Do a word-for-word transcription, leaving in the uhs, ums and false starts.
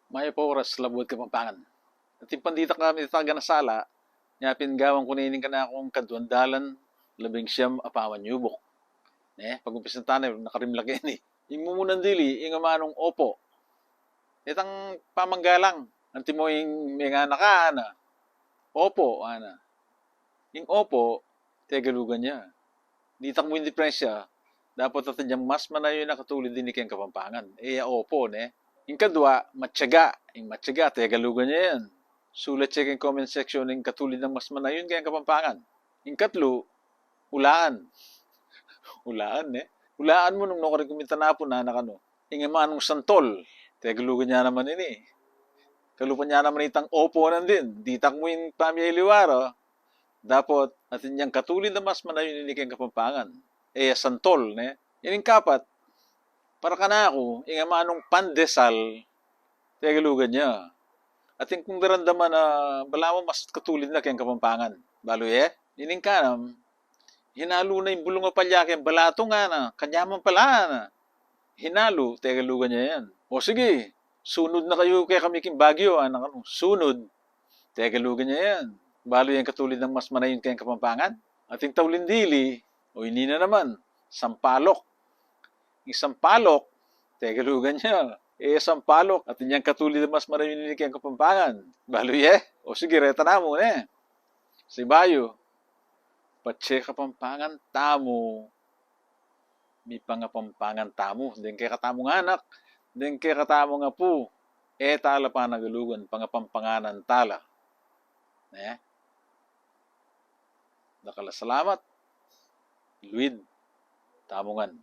Mayap a oras, Labuad Kapampangan. At ing pandita kami taga Nasala, nya pin gawan ku ne ining kanakung kaduang dalan labing siyam a pamanyubuk. Ne, pag-umpisan ta ne, nakarimla ke ni. Ing mumunang dili, ing amanung opo. Itang pamanggalang, antimo ing menganak ka, ana. Opo, ana. Ing opo, Tegalugan ya. Ditak mu ing diperensya, dapot atin yang mas manayun a katulid ini keng Kapampangan. E ya opo, ne? Ing kadua, matiyaga. Ing matiyaga, Tegalugan ya yan. Sulat ye keng comment section ing katulid nang mas manayun keng Kapampangan. Ing katlu, ulaan. Ulaan, ne? Ulaan mu nung nukarin ku mintanapun, ana, kanu. Ing amanung santol, Tegalugan ya naman ini. Kalupa nya naman itang opo nandin, ditak mu ing pamiyaliwara, dapot atin yang katulid a mas manayun ini keng Kapampangan. E ya santol, ne? Ining kapat, para kanaku, ing amanung pandesal, Tegalugan ya. Atin kung daramdaman a balamu mas katulid na keng Kapampangan. Balu ye? Ining kanam, hinalu na ing bulung a palya keng balatung, ana, kanyaman pala, ana. Hinalu, Tegalugan ya yan. O sige, sunud na kayu kekami king Baguio, ana, kanu. Sunud, Tegalugan ya yan. Balu yang katulid nang mas manayun keng Kapampangan. Atin tauling dili, o ini na naman, sampalok. Ing sampalok, Tegalugan ya. E sampalok, atin yang katulid a mas manayun ini keng Kapampangan. Balu ye? O sige, reta na mu, ne? Sibayu, patse Kapampangan tamu, mipangapampangan tamu. Deng kekatamung anak, deng kekatamung apu, e tala panagalugan, pangapampanganan tala. Ne? Dakal a salamat. Luid tamu ngan.